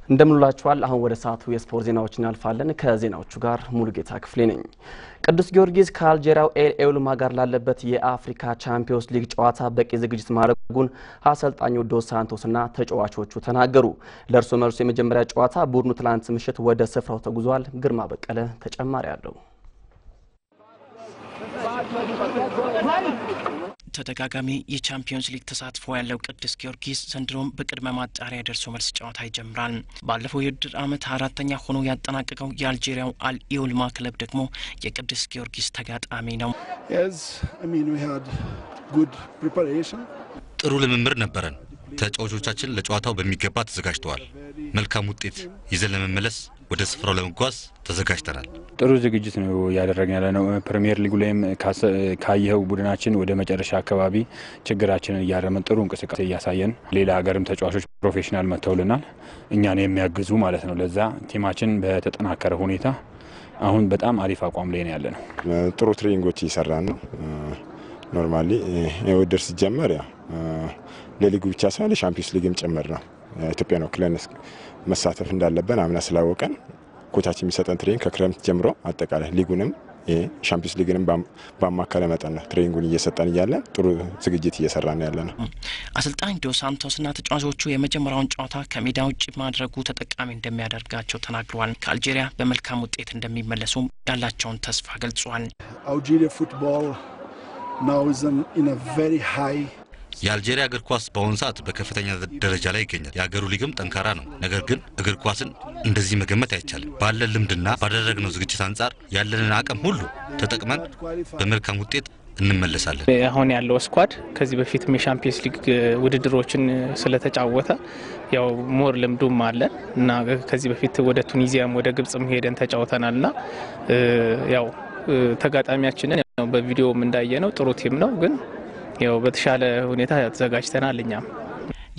እንደምንላችኋል። አሁን ወደ ሰዓቱ የስፖርት ዜናዎች እናልፋለን። ከዜናዎቹ ጋር ሙሉጌታ ክፍሌ ነኝ። ቅዱስ ጊዮርጊስ ከአልጄሪያው ኤል ኤውልማ ጋር ላለበት የአፍሪካ ቻምፒዮንስ ሊግ ጨዋታ በቂ ዝግጅት ማድረጉን አሰልጣኙ ዶስ ሳንቶስና ተጫዋቾቹ ተናገሩ። ለእርሶ መልሶ የመጀመሪያ ጨዋታ ቡድኑ ትላንት ምሽት ወደ ስፍራው ተጉዟል። ግርማ በቀለ ተጨማሪ አለው። ተደጋጋሚ የቻምፒዮንስ ሊግ ተሳትፎ ያለው ቅዱስ ጊዮርጊስ ዘንድሮም በቅድመ ማጣሪያ ደርሶ መልስ ጨዋታ ይጀምራል። ባለፈው የውድድር ዓመት 4ተኛ ሆኖ ያጠናቀቀው የአልጄሪያው አልኢውልማ ክለብ ደግሞ የቅዱስ ጊዮርጊስ ተጋጣሚ ነው። ጥሩ ልምምድ ነበረን። ተጫዋቾቻችን ለጨዋታው በሚገባ ተዘጋጅተዋል። መልካም ውጤት ይዘን ለመመለስ ወደ ስፍራው ለመጓዝ ተዘጋጅተናል። ጥሩ ዝግጅት ነው እያደረግን ያለ ነው። ፕሪሚየር ሊጉ ላይም ካየኸው ቡድናችን ወደ መጨረሻ አካባቢ ችግራችንን እያረመን ጥሩ እንቅስቃሴ እያሳየን፣ ሌላ ሀገርም ተጫዋቾች professional መጥተውልናል፣ እኛን የሚያግዙ ማለት ነው። ለዛ team ኣችን በተጠናከረ ሁኔታ አሁን በጣም አሪፍ አቋም ላይ ነው ያለ ነው። ጥሩ training ኦች እየሰራን ነው። Normally የውድድር ሲጀመር ያው ለሊጉ ብቻ ሳይሆን ለሻምፒዮንስ ሊግም ጭምር ነው። ኢትዮጵያን ወክለን መሳተፍ እንዳለብን አምና ስላወቀን coach ኣችን የሚሰጠን training ከክረምት ጀምሮ አጠቃላይ ሊጉንም ሻምፒዮንስ ሊግንም ባማከለ መጠን ነው training ኡን እየሰጠን እያለ ጥሩ ዝግጅት እየሰራ ነው ያለ ነው። አሰልጣኝ ዶስ ሳንቶስና ተጫዋቾቹ የመጀመሪያውን ጨዋታ ከሜዳ ውጭ ማድረጉ ተጠቃሚ እንደሚያደርጋቸው ተናግረዋል። ከአልጄሪያ በመልካም ውጤት እንደሚመለሱም ያላቸውን ተስፋ ገልጿል። Algeria football now is in a very high የአልጄሪያ እግር ኳስ በአሁኑ ሰዓት በከፍተኛ ደረጃ ላይ ይገኛል። የአገሩ ሊግም ጠንካራ ነው። ነገር ግን እግር ኳስን እንደዚህ መገመት አይቻልም። ባለን ልምድና ባደረግነው ዝግጅት አንጻር ያለንን አቅም ሁሉ ተጠቅመን በመልካም ውጤት እንመለሳለን። አሁን ያለው squad ከዚህ በፊትም የሻምፒየንስ ሊግ ውድድሮችን ስለተጫወተ ያው more ልምዱም አለ እና ከዚህ በፊት ወደ ቱኒዚያም ወደ ግብጽም ሄደን ተጫውተናል እና ያው ተጋጣሚያችንን በቪዲዮም እንዳየነው ጥሩ team ነው፣ ግን ያው በተሻለ ሁኔታ ተዘጋጅተናል እኛም።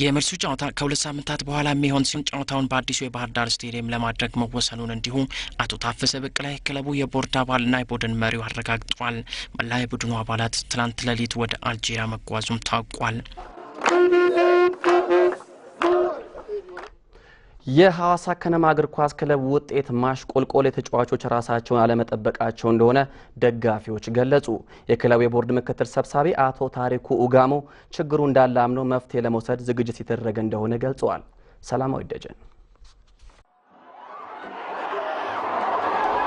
የመልሱ ጨዋታ ከ2 ሳምንታት በኋላ የሚሆን ሲሆን ጨዋታውን በአዲሱ የባህር ዳር ስቴዲየም ለማድረግ መወሰኑን እንዲሁ አቶ ታፈሰ በቀለ የክለቡ የቦርድ አባልና የቡድን መሪው አረጋግጧል። መላ የቡድኑ አባላት ትላንት ሌሊት ወደ አልጄሪያ መጓዙም ታውቋል። የሐዋሳ ከነማ እግር ኳስ ክለብ ውጤት ማሽቆልቆል የተጫዋቾች ራሳቸውን አለመጠበቃቸው እንደሆነ ደጋፊዎች ገለጹ። የክለቡ የቦርድ ምክትል ሰብሳቢ አቶ ታሪኩ ኡጋሞ ችግሩ እንዳለ አምነው መፍትሄ ለመውሰድ ዝግጅት የተደረገ እንደሆነ ገልጸዋል። ሰላማዊ ደጀን።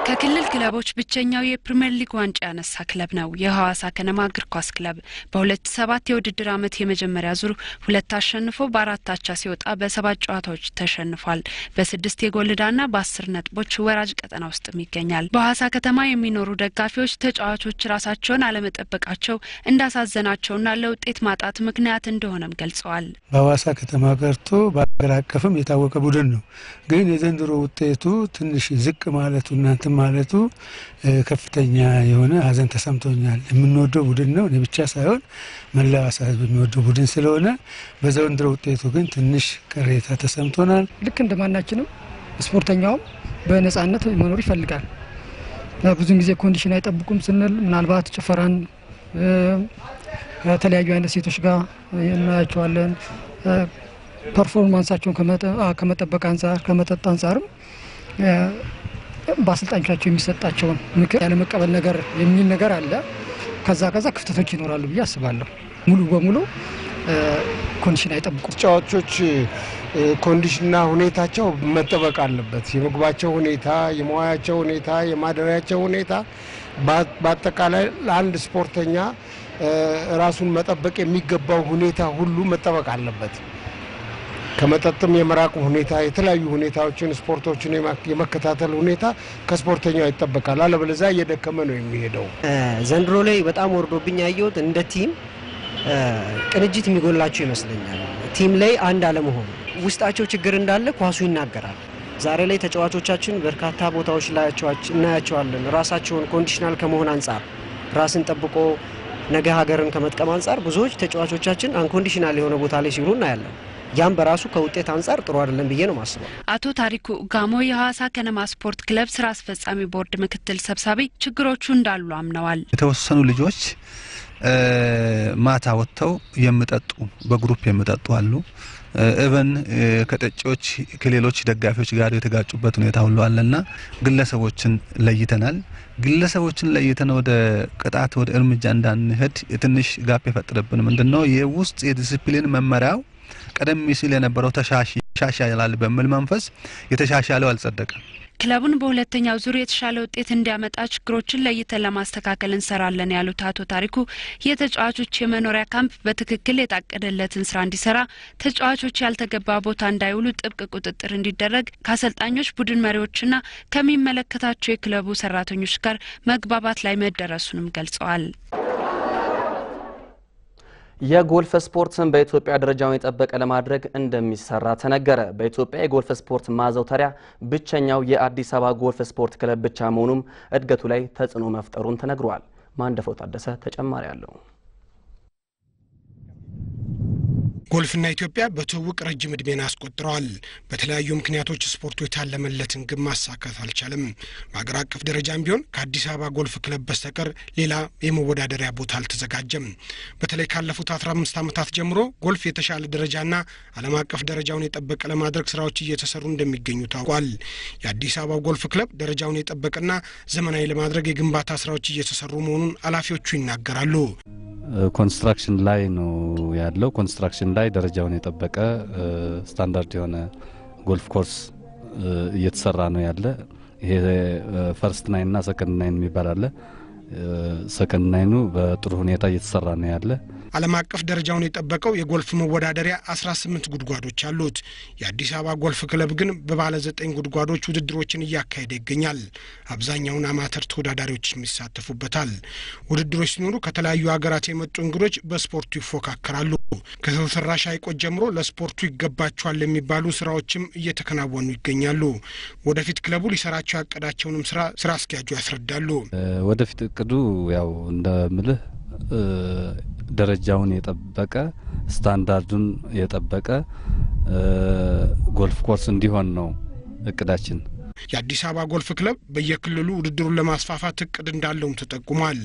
ከክልል ክለቦች ብቸኛው የፕሪሚየር ሊግ ዋንጫ ያነሳ ክለብ ነው የሐዋሳ ከነማ እግር ኳስ ክለብ። በ2007 የውድድር ዓመት የመጀመሪያ ዙር 2 አሸንፎ በ4 አቻ ሲወጣ በ7 ጨዋታዎች ተሸንፏል። በ6 የጎል ዕዳና በ10 ነጥቦች ወራጅ ቀጠና ውስጥም ይገኛል። በሐዋሳ ከተማ የሚኖሩ ደጋፊዎች ተጫዋቾች ራሳቸውን አለመጠበቃቸው እንዳሳዘናቸውና ለውጤት ማጣት ምክንያት እንደሆነም ገልጸዋል። በሐዋሳ ከተማ ቀርቶ በአገር አቀፍም የታወቀ ቡድን ነው። ግን የዘንድሮ ውጤቱ ትንሽ ዝቅ ማለቱ እናንተ ማለቱ ከፍተኛ የሆነ ሀዘን ተሰምቶኛል። የምንወደው ቡድን ነው፣ እኔ ብቻ ሳይሆን መላው ሐዋሳ ሕዝብ የሚወደው ቡድን ስለሆነ በዘንድሮ ውጤቱ ግን ትንሽ ቅሬታ ተሰምቶናል። ልክ እንደማናችንም ስፖርተኛውም በነጻነት መኖር ይፈልጋል። ብዙን ጊዜ condition አይጠብቁም ስንል ምናልባት ጭፈራን ከተለያዩ አይነት ሴቶች ጋር እናያቸዋለን። Performance ኣቸውን ከመጠበቅ አንጻር ከመጠጥ አንጻርም በአሰልጣኞቻቸው የሚሰጣቸውን ምክር ያለመቀበል ነገር የሚል ነገር አለ። ከዛ ክፍተቶች ይኖራሉ ብዬ አስባለሁ። ሙሉ በሙሉ condition አይጠብቁም። ተጫዋቾች condition ና ሁኔታቸው መጠበቅ አለበት። የምግባቸው ሁኔታ፣ የመዋያቸው ሁኔታ፣ የማደሪያቸው ሁኔታ በአጠቃላይ ለአንድ ስፖርተኛ ራሱን መጠበቅ የሚገባው ሁኔታ ሁሉ መጠበቅ አለበት። ከመጠጥም የመራቁ ሁኔታ፣ የተለያዩ ሁኔታዎችን ስፖርቶችን የመከታተል ሁኔታ ከስፖርተኛው ይጠበቃል። አለበለዚያ እየደከመ ነው የሚሄደው። ዘንድሮ ላይ በጣም ወርዶብኝ ያየሁት እንደ team ቅንጅት የሚጎላቸው ይመስለኛል። Team ላይ አንድ አለመሆን፣ ውስጣቸው ችግር እንዳለ ኳሱ ይናገራል። ዛሬ ላይ ተጫዋቾቻችን በርካታ ቦታዎች ላይ እናያቸዋለን። ራሳቸውን conditional ከመሆን አንጻር ራስን ጠብቆ ነገ ሀገርን ከመጥቀም አንጻር ብዙዎች ተጫዋቾቻችን unconditional የሆነ ቦታ ላይ ሲውሉ እናያለን። ያም በራሱ ከውጤት አንጻር ጥሩ አይደለም ብዬ ነው ማስበው። አቶ ታሪኩ ጋሞ የሐዋሳ ከነማ ስፖርት ክለብ ስራ አስፈጻሚ ቦርድ ምክትል ሰብሳቢ ችግሮቹ እንዳሉ አምነዋል። የተወሰኑ ልጆች ማታ ወጥተው የሚጠጡ በ group የሚጠጡ አሉ። even ከጠጪዎች ከሌሎች ደጋፊዎች ጋር የተጋጩበት ሁኔታ ሁሉ አለና ግለሰቦችን ለይተናል። ግለሰቦችን ለይተን ወደ ቅጣት ወደ እርምጃ እንዳንሄድ ትንሽ gap የፈጠረብን ምንድነው የውስጥ የዲሲፕሊን መመሪያው ቀደም ሲል የነበረው ተሻሻላል በሚል መንፈስ የተሻሻለው አልጸደቀም። ክለቡን በሁለተኛው ዙር የተሻለ ውጤት እንዲያመጣ ችግሮችን ለይተን ለማስተካከል እንሰራለን ያሉት አቶ ታሪኩ የተጫዋቾች የመኖሪያ ካምፕ በትክክል የታቀደለትን ስራ እንዲሰራ፣ ተጫዋቾች ያልተገባ ቦታ እንዳይውሉ ጥብቅ ቁጥጥር እንዲደረግ ከአሰልጣኞች ቡድን መሪዎችና ከሚመለከታቸው የክለቡ ሰራተኞች ጋር መግባባት ላይ መደረሱንም ገልጸዋል። የጎልፍ ስፖርትን በኢትዮጵያ ደረጃውን የጠበቀ ለማድረግ እንደሚሰራ ተነገረ። በኢትዮጵያ የጎልፍ ስፖርት ማዘውተሪያ ብቸኛው የአዲስ አበባ ጎልፍ ስፖርት ክለብ ብቻ መሆኑም እድገቱ ላይ ተጽዕኖ መፍጠሩን ተነግሯል። ማንደፍሮ ታደሰ ተጨማሪ አለው። ጎልፍና ኢትዮጵያ በትውውቅ ረጅም እድሜን አስቆጥረዋል። በተለያዩ ምክንያቶች ስፖርቱ የታለመለትን ግብ ማሳካት አልቻለም። በአገር አቀፍ ደረጃም ቢሆን ከአዲስ አበባ ጎልፍ ክለብ በስተቀር ሌላ የመወዳደሪያ ቦታ አልተዘጋጀም። በተለይ ካለፉት 15 ዓመታት ጀምሮ ጎልፍ የተሻለ ደረጃና ዓለም አቀፍ ደረጃውን የጠበቀ ለማድረግ ስራዎች እየተሰሩ እንደሚገኙ ታውቋል። የአዲስ አበባ ጎልፍ ክለብ ደረጃውን የጠበቀና ዘመናዊ ለማድረግ የግንባታ ስራዎች እየተሰሩ መሆኑን ኃላፊዎቹ ይናገራሉ። construction ላይ ነው ያለው። construction ላይ ደረጃውን የጠበቀ ስታንዳርድ የሆነ golf course እየተሰራ ነው ያለ። ይሄ first nine እና second nine የሚባል አለ። second nine ኑ በጥሩ ሁኔታ እየተሰራ ነው ያለ። ዓለም አቀፍ ደረጃውን የጠበቀው የጎልፍ መወዳደሪያ 18 ጉድጓዶች አሉት። የአዲስ አበባ ጎልፍ ክለብ ግን በባለ 9 ጉድጓዶች ውድድሮችን እያካሄደ ይገኛል። አብዛኛውን አማተር ተወዳዳሪዎች ይሳተፉበታል። ውድድሮች ሲኖሩ ከተለያዩ ሀገራት የመጡ እንግዶች በስፖርቱ ይፎካከራሉ። ከሰው ሰራሽ ሐይቆች ጀምሮ ለስፖርቱ ይገባቸዋል የሚባሉ ስራዎችም እየተከናወኑ ይገኛሉ። ወደፊት ክለቡ ሊሰራቸው ያቀዳቸውንም ስራ አስኪያጁ ያስረዳሉ። ወደፊት እቅዱ ያው እንደምልህ ደረጃውን የጠበቀ ስታንዳርዱን የጠበቀ golf course እንዲሆን ነው እቅዳችን። የአዲስ አበባ ጎልፍ ክለብ በየክልሉ ውድድሩን ለማስፋፋት እቅድ እንዳለውም ተጠቁሟል።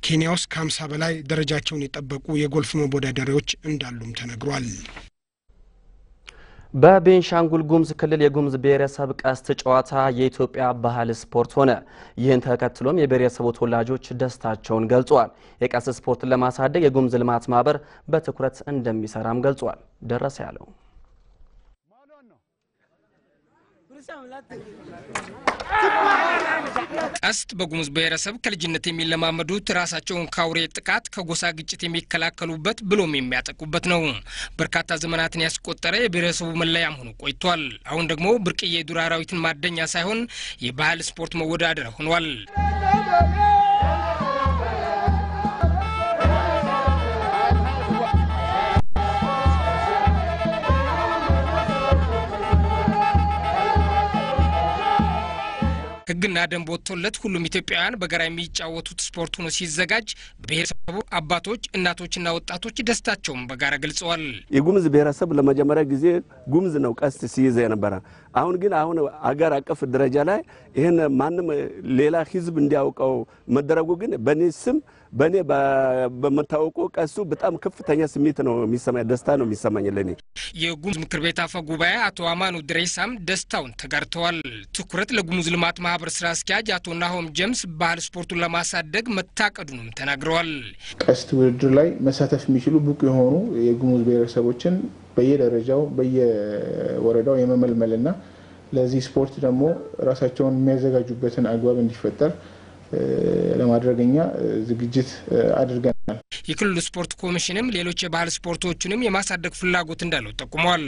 ኬንያ ውስጥ ከ50 በላይ ደረጃቸውን የጠበቁ የጎልፍ መወዳደሪያዎች እንዳሉም ተነግሯል። በቤንሻንጉል ጉሙዝ ክልል የጉሙዝ ብሔረሰብ ቀስት ጨዋታ የኢትዮጵያ ባህል ስፖርት ሆነ። ይህን ተከትሎም የብሔረሰቡ ተወላጆች ደስታቸውን ገልጸዋል። የቀስት ስፖርትን ለማሳደግ የጉሙዝ ልማት ማህበር በትኩረት እንደሚሰራም ገልጿል። ደረሰ ያለው ቀስት በጉሙዝ ብሔረሰብ ከልጅነት የሚለማመዱት ራሳቸውን ካውሬ ጥቃት ከጎሳ ግጭት የሚከላከሉበት ብሎም የሚያጠቁበት ነው። በርካታ ዘመናትን ያስቆጠረ የብሔረሰቡ መለያም ሆኖ ቆይቷል። አሁን ደግሞ ብርቅዬ የዱር አራዊትን ማደኛ ሳይሆን የባህል ስፖርት መወዳደሪያ ሆኗል። ሕግና ደንብ ወጥቶለት ሁሉም ኢትዮጵያውያን በጋራ የሚጫወቱት ስፖርት ሆኖ ሲዘጋጅ ብሔረሰቡ አባቶች፣ እናቶችና ወጣቶች ደስታቸውን በጋራ ገልጸዋል። የጉሙዝ ብሔረሰብ ለመጀመሪያ ጊዜ ጉሙዝ ነው ቀስት ሲይዘ የነበረ። አሁን ግን አሁን አገር አቀፍ ደረጃ ላይ ይህን ማንም ሌላ ሕዝብ እንዲያውቀው መደረጉ ግን በእኔ ስም በእኔ በመታወቁ ቀስቱ በጣም ከፍተኛ ስሜት ነው የሚሰማኝ፣ ደስታ ነው የሚሰማኝ ለኔ። የጉሙዝ ምክር ቤት አፈ ጉባኤ አቶ አማኑ ድሬሳም ደስታውን ተጋርተዋል። ትኩረት ለጉሙዝ ልማት ማህበር ስራ አስኪያጅ አቶ ናሆም ጀምስ ባህል ስፖርቱን ለማሳደግ መታቀዱንም ተናግረዋል። ቀስት ውድድር ላይ መሳተፍ የሚችሉ ብቁ የሆኑ የጉሙዝ ብሔረሰቦችን በየደረጃው በየወረዳው የመመልመልና ለዚህ ስፖርት ደግሞ ራሳቸውን የሚያዘጋጁበትን አግባብ እንዲፈጠር ለማድረግ እኛ ዝግጅት አድርገናል። የክልሉ ስፖርት ኮሚሽንም ሌሎች የባህል ስፖርቶችንም የማሳደግ ፍላጎት እንዳለው ጠቁሟል።